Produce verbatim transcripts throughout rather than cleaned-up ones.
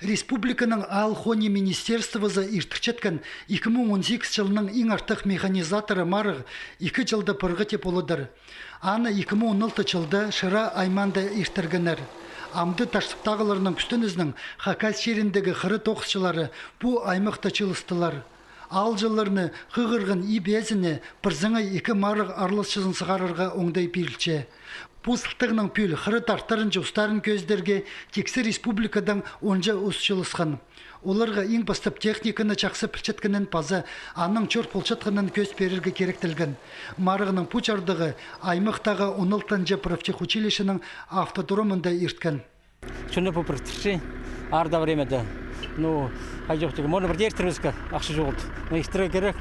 Республиканың аал-хонии министерствозы иртірчеткен ікі муң он сигіс чылның иң артых механизаторы марығ ікі чылда пырғы тіп оладыр. Аны ікі муң он алты чылда Шира аймаанда иртіргеннер. Амды Таштыптағыларның кӱстенізінең Хакас чиріндегі хыра тоғысчылары пу аймахта чыылыстылар. Аалҷыларны хығырған иб ээзіне пір саңай ікі марығ араласчызын сығарарға оңдай пирілче. Пу сылтағнаң пӱӱл хыра тартарынҷа устарын кӧзідерге тиксі республикадаң онҷа ус чыылысхан. Оларға иң пастап техниканы чахсы пілчеткенін паза аның чор полчатханын кӧзіт пирерге киректелген. Марығның пу чардығы аймахтағы он алтынҷы профтехучилищенің автодромында ирткен. Чонны пу піріктірче, аар даа времяда. Ну, хайҷох тігі, можно пір дее иртірбеске, ахча чоғыл. Но иртірерге кирек,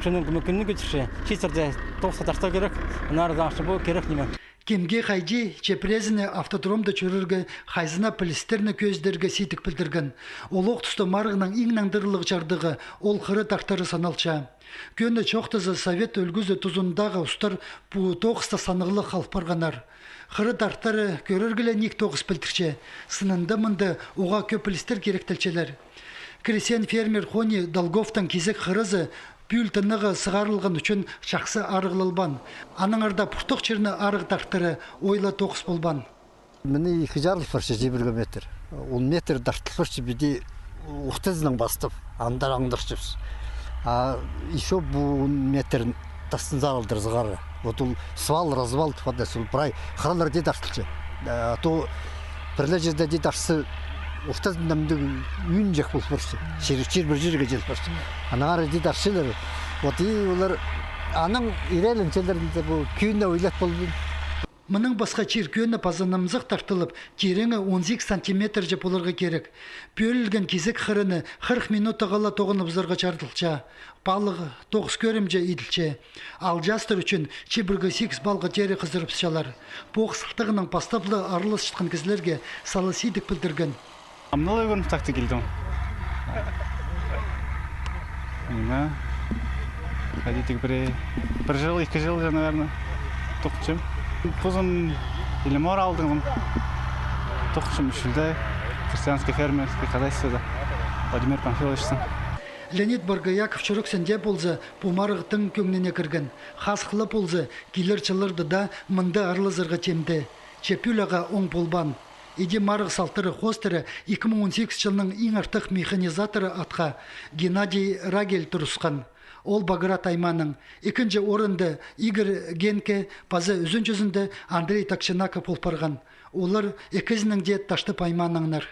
чонның кӱ-, кӱнін кӧдірче, чииттерні тоғысха тартарға кирек, аннаңар даа ахча пу кирек ниме. Кемге хайди, че пірезіне автодромда чӧрерге, хайзына пілістерні кӧзідерге сидік пілдірген. Ол ох туста марығның иң нандырығлығ чардығы ол хыра тартары саналча. Кӧні чоохтаза, совет ӱлгӱзі тузындағы устар пу тоғыста санығлығ халып парғаннар. Хыра тартары кӧрерге ле ниик тоғыс пілдірче. Сынында мында уғаа кӧп пілістер киректелчелер. Крестьян-фермер Хони Долговтың кизек хыразы пӱӱл тынағға сығарылған ӱчӱн чахсы арығлалбаан. Аннаңар даа пуртох чирні арығ тартары оой ла тоғыс полбаан. Мына ікі чарыл парча, чибіргі метр. Он метр тартыл парча, піди ортызынаң пастап, андар аңдарчабыс. А ещё пу он метр тастын саралдыр сығара. Вот ол свал, развал тіп адас, ол прай хыралар дее тартылча. А то пірле чирде дее тартса, ортазында мындағ ӱнҷек пол парча. Чир, чир пір чирге чіл парча. Аннаңар дее тартчалар. Вот и олар аның ирелінчелерінде пу кӧні ойлап полбин. Мының пасха чир кӧні паза намзах тартылып, тирееңі он сигіс сантиметрҷе поларға кирек. Пӧлілген кизек хыраны хырых минутаға ла тоғыныбызарға чарыдылча. Палығ тоғыс кӧрімҷе иділче. Аалҷаастар ӱчӱн чибіргі сигіс баллға теере хызырыбысчалар. Пу ох сылтағнаң пастап ла араласчатхан кізілерге сала сидік пілдірген. Ам ноға ӱгреніп тахти килдім. Мына, хайди тігі пір, пір чыл, ікі чыл, наверное, тоғынчам. Позым Илимор аалдаң. Тоғынчам Ӱс Чулда, крестьянский фермерский хозяйствода Владимир Панфиловичтің. Леонид Боргояков чӱрексінде полза, пу марығ тың кӧңніне кірген. Хазых ла полза, килер чылларда даа мында аралазарға тимде. Че пӱӱл ағаа оң полбаан. Іди марығ салтары хоостыра ікі муң он сигіс чылның иң артых механизаторы атха Геннадий Рагель турысхан. Ол Баграт аймааның, ікінҷі орында Игорь Генке, паза ӱзінҷізінде Андрей Такченаков пол парған. Олар ікізінең дее Таштып аймаанаңнар.